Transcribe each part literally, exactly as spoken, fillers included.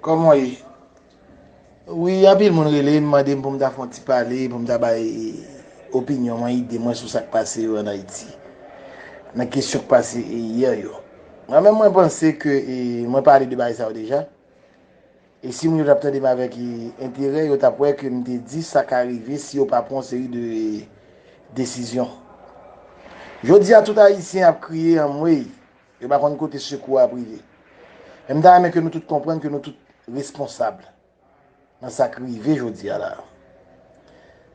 Kòman w ye? Wi, anpil moun rele m, mande m pou m ta fè yon ti pale, pou m ta bay opinyon mwen, ide mwen sou sa k pase yo ann Ayiti. Nan kesyon k pase yè yo. Mwen menm, mwen panse ke, e, mwen pale de bagay sa yo deja. E si moun yo t ap tande m avèk, e, enterè, yo t ap wè ke m te di sa ka rive si yo pa pran yon seri de, e, desizyon. Jodi a, tout Ayisyen ap kriye anmwey. Yo pa konn kote sekou a ap rive. Men m ta renmen ke nou tout konprann ke nou tout responsab nan sa k rive jodi a la.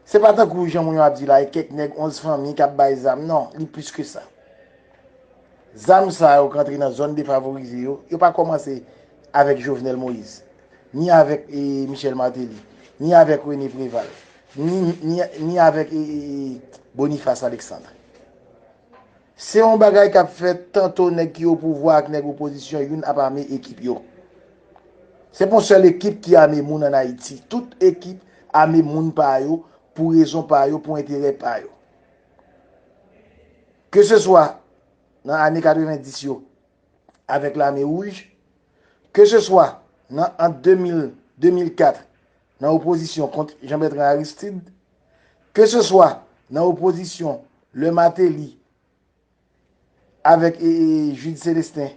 Se pa tankou jan moun yo ap di la, e kèk nèg onz fanmi k ap bay zam. Non, li plis ke sa. Zam sa yo k antre nan zòn defavorize yo, yo pa kòmanse avèk Jovenel Moïse, ni avèk, e, Michel Martelly, ni avèk René Préval, ni, ni, ni avèk, e, e, e, Boniface Alexandre. Se yon bagay k ap fèt tanto nèg ki opouvwa ak nèg opozisyon youn ap ame ekip yo. Se pa yon sèl ekip ki ame moun ann Ayiti. Tout ekip ame moun pa yo pou rezon pa yo, pou enterè pa yo. Ke se swa nan ane katrevenndis yo avèk Lame Wouj, ke se swa nan ant de mil, de mil kat, nan opozisyon kont Jean Bertrand Aristide, ke se swa nan opozisyon lè Martelly avèk, e, e, Jude Célestin,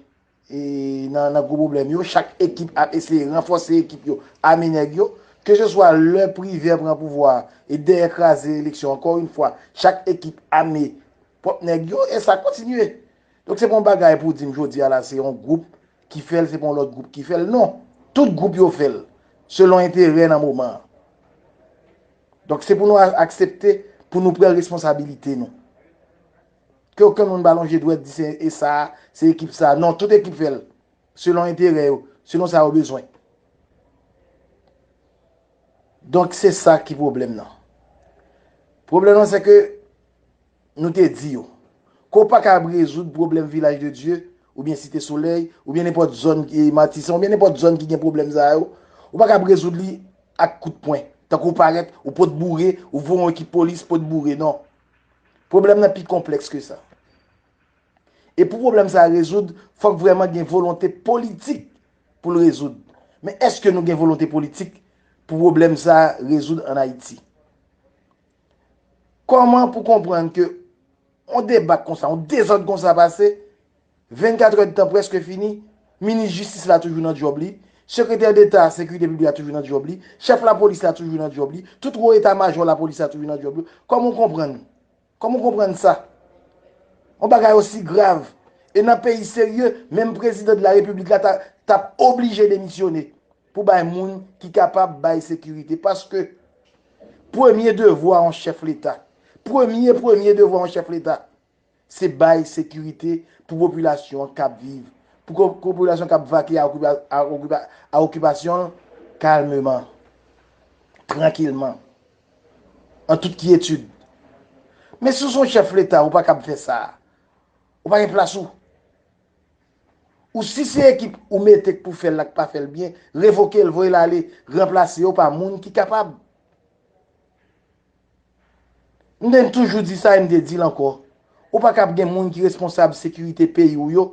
e, nan, nan gwo pwoblèm yo, chak ekip ap eseye ranfòse ekip yo, ame nèg yo, ke se swa lè Privert pran pouvwa a, e dèyè kraze eleksyon, ankò yon fwa, chak ekip ame pwòp nèg yo, e sa kontinye. Donk, se pa yon bagay pou di m jodi a la, se yon gwoup ki fè l, se pa yon lòt gwoup ki fè l. Non. Tout gwoup yo fè l, selon enterè nan moman an. Donk, se pou nou a-, aksepte, pou nou pran responsabilite nou. Ke okenn moun pa lonje dwèt di se e sa, se ekip sa. Non, tout ekip fè l, selon enterè yo, selon sa yo bezwen. Donk, se sa ki pwoblèm nan. Pwoblèm nan, se ke nou te di yo ke w pa kab rezoud pwoblèm Vilaj de Dye, oubyen Site Solèy, oubyen nenpòt zòn, e, Matisan, oubyen nenpòt zòn ki gen pwoblèm sa yo, ou pa kab rezoud li ak kout pwen. Tankou w parèt, ou pot boure, ou voye yon ekip polis pot boure, non. Pwoblèm nan pi konplèks ke sa. E pou pwoblèm sa a rezoud, fòk vrèman gen volonte politik pou l rezoud. Men èske nou gen volonte politik pou pwoblèm sa a rezoud ann Ayiti? Kòman pou konprann ke yon debak konsa, yon dezòd konsa pase, vennkat èdtan prèske fini, minis jistis la toujou nan djòb li, sekretè deta sekirite piblik la toujou nan djòb li, chèf lapolis la toujou nan djòb li, tout wo eta majò lapolis la toujou nan djòb yo. Kòman w konprann? Kòman w konprann sa? Yon bagay osi grav. E nan peyi serye, menm prezidan de la repiblik la ta, t ap oblije demisyone pou bay moun ki kapab bay sekirite. Paske premye devwa yon chèf leta, premye, premye devwa yon chèf leta, se bay sekirite pou popilasyon an k ap viv, pou ko-, popilasyon k ap vake a okipa-, a okipa-, a okipasyon l kalmeman, trankilman, an tout kyetid. Men si w se yon chèf leta, ou pa kab fè sa. Ou pa gen plas ou. Ou si se ekip ou mete k pou fè l la k pa fè l byen, revoke l, voye l ale, ranplase yo pa moun ki kapab. M te toujou di sa e m te di l ankò. Ou pa kab gen moun ki responsab sekirite peyi w yo.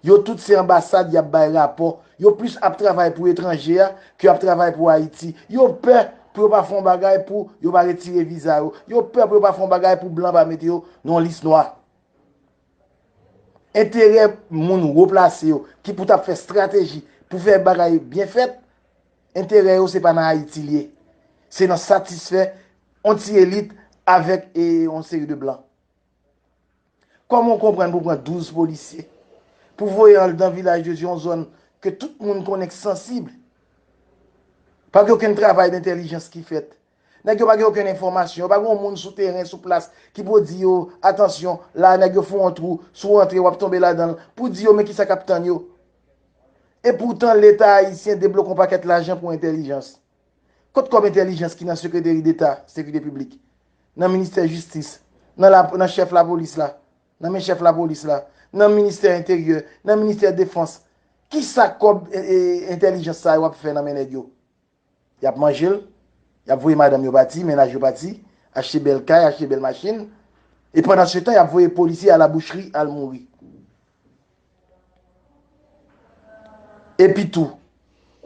Yo tout se anbasad y ap bay rapò. Yo plis ap travay pou etranje a ke ap travay pou Ayiti. Yo pè pou yo pa fè yon bagay pou yo pa retire viza yo. Yo pè pou yo pa fè yon bagay pou blan pa mete yo nan yon lis nwa. Enterè moun wo plase yo ki pou t ap fè estrateji pou fè bagay byen fèt, enterè yo se pa nan Ayiti l ye. Se nan satisfè yon ti elit avèk, e, yon seri de blan. Kòman w konprann pou pran douz polisye, pou voye andan Vilaj de Dye, yon zòn ke tout moun konnen k sansib? Pa gen okenn travay dentèlijans ki fèt. Nèg yo pa gen okenn enfòmasyon. Yo pa gen yon moun sou teren, sou plas, ki pou di yo, "Atansyon, la, nèg yo fè yon twou, si w antre, w ap tonbe ladan l," pou di yo, "Men kisa k ap tann yo." Epoutan, Leta ayisyen debloke yon pakèt lajan pou entèlijans. Kot kòb entèlijans ki nan Sekreteri Deta Sekirite Piblik, nan Ministè Jistis, nan la, nan chèf lapolis la, nan men chèf lapolis la, nan Ministè Enteryè, nan Ministè Defans? Kisa kòb, e, e, entèlijans sa yo ap fè nan men nèg yo? Y ap manje l, y ap voye madanm yo pati, mennaj yo pati, achte bèl kay, achte bèl machin. E pandan se tan, y ap voye polisye a la boucherie al mouri. Epi tou,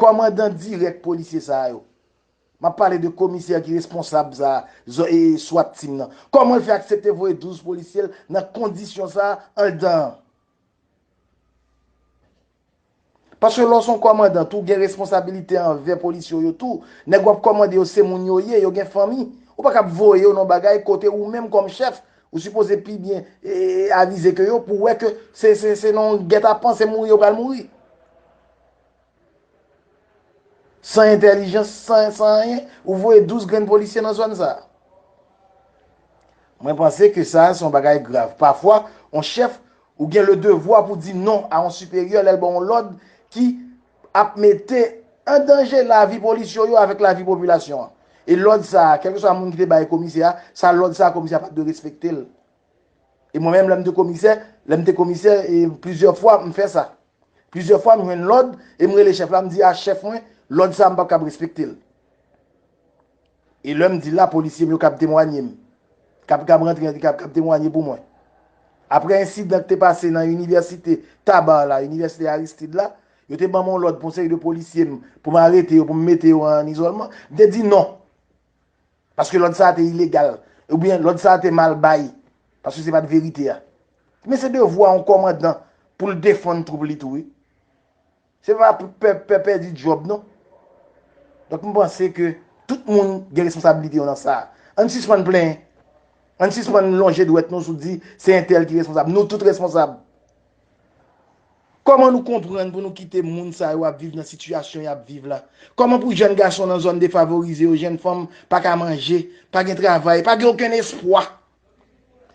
kòmandan dirèk polisye sa yo. M ap pale de komisè ki responsab sa, zo- e, swat team nan. Kòman l fè aksepte voye douz polisye l nan kondisyon sa anndan an? Paske lè w se yon kòmandan tou, gen responsabilite anvè polisye w yo tou. Nèg w ap kòmande yo se moun yo ye, yo gen fanmi. Ou pa kab voye yo nan bagay kote ou menm kòm chèf, ou sipoze pi byen e, avize ke yo pou wè ke se, se, se nan yon gètapan, se mouri yo pral mouri. San entèlijans, san, san anyen, ou voye douz grenn polisye nan zòn sa. Mwen panse ke sa, se yon bagay grav. Pafwa, yon chèf, ou gen le devwa pou di non a yon siperyè lè l ba w yon lòd ki ap mete an danje lavi polisye yo avèk lavi popilasyon an. E lòd sa, kèlkeswa moun ki te bay komisè a, sa lòd sa, komisè a pa t dwe respekte l. E mwen menm, lè m te komisè, lè m te komisè, e plizyè fwa, m fè sa. Plizyè fwa, m jwenn lòd, e m rele chèf la, m di, a chèf mwen, lòd sa, m p ap kab respekte l. E lè m di l la, polisye m yo kab temwanye m. Kab, kab rantre, kab, kab temwanye pou mwen. Apre ensidan ki te pase nan inivèsite Tabar la, inivèsite Aristide la, yo te ban m yon lòd pou yon seri de polisye m, pou m arete yo, pou m mete yo an izòlman. M te di non. Paske lòd sa a te ilegal. Oubyen lòd sa a te mal bay. Paske se pa t verite a. Men se devwa yon kòmandan pou l defann twoup li tou, wi. Se pa pou pè, pè pèdi djòb, non. Donk, m panse ke tout moun gen responsabilite yo nan sa. Ann sispann plenyen. Ann sispann lonje dwèt nou sou di se entèl ki responsab. Nou tout responsab. Kòman nou konprann pou nou kite moun sa yo ap viv nan sitiyasyon y ap viv la? Kòman pou jèn gason nan zòn defavorize yo, jèn fanm pa ka manje, pa gen travay, pa gen okenn espwa?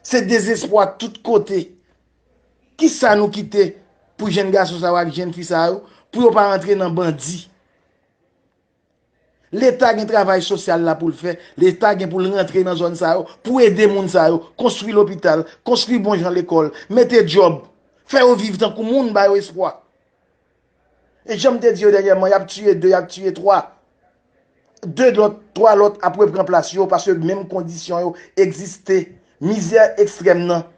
Se dezespwa tout kote. Kisa nou kite pou jèn gason sa yo ak jèn fi sa yo, pou yo pa rantre nan bandi? Leta gen travay sosyal la pou l fè. Leta gen pou l rantre nan zòn sa yo, pou ede moun sa yo, konstwi lopital, konstwi bon jan lekòl, mete djòb, fè yo viv tankou moun, ba yo espwa. E jan m te di yo dènyèman, y ap tiye de, y ap tiye twa. De lòt, twa lòt ap repran plas yo, paske menm kondisyon yo egziste. Mizè ekstrèm nan.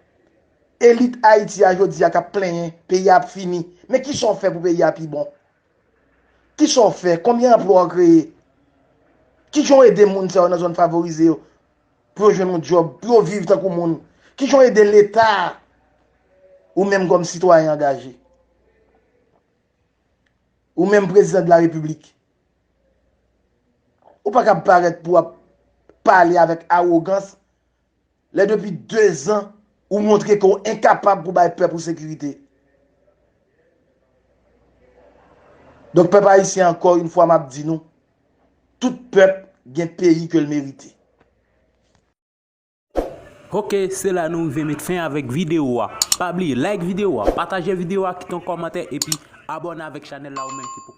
Elit Ayiti a jodi a k ap plenyen, peyi a ap fini. Men kisa w fè pou peyi a pi bon? Kisa w fè? Konbyen anplwa w kreye? Kijan w ede moun sa yo nan zòn favorize yo? Pou yo jwenn yon djòb, pou yo viv tankou moun? Kijan w ede Leta a? Ou menm kòm sitwayen angaje? Ou menm prezidan de la repiblik? Ou pa kab parèt pou w ap pale avèk awogans lè depi de zan ou montre ke w enkapab pou bay pèp ou sekirite. Donk, pèp ayisyen, ankò yon fwa, m ap di nou, tout pèp gen peyi ke l merite. Ok, se la nou rive met fen avèk videyo a. Pa bliye like videyo a, pataje videyo a, kite yon kòmantè, epi abòne avèk chanèl la ou menm ki poko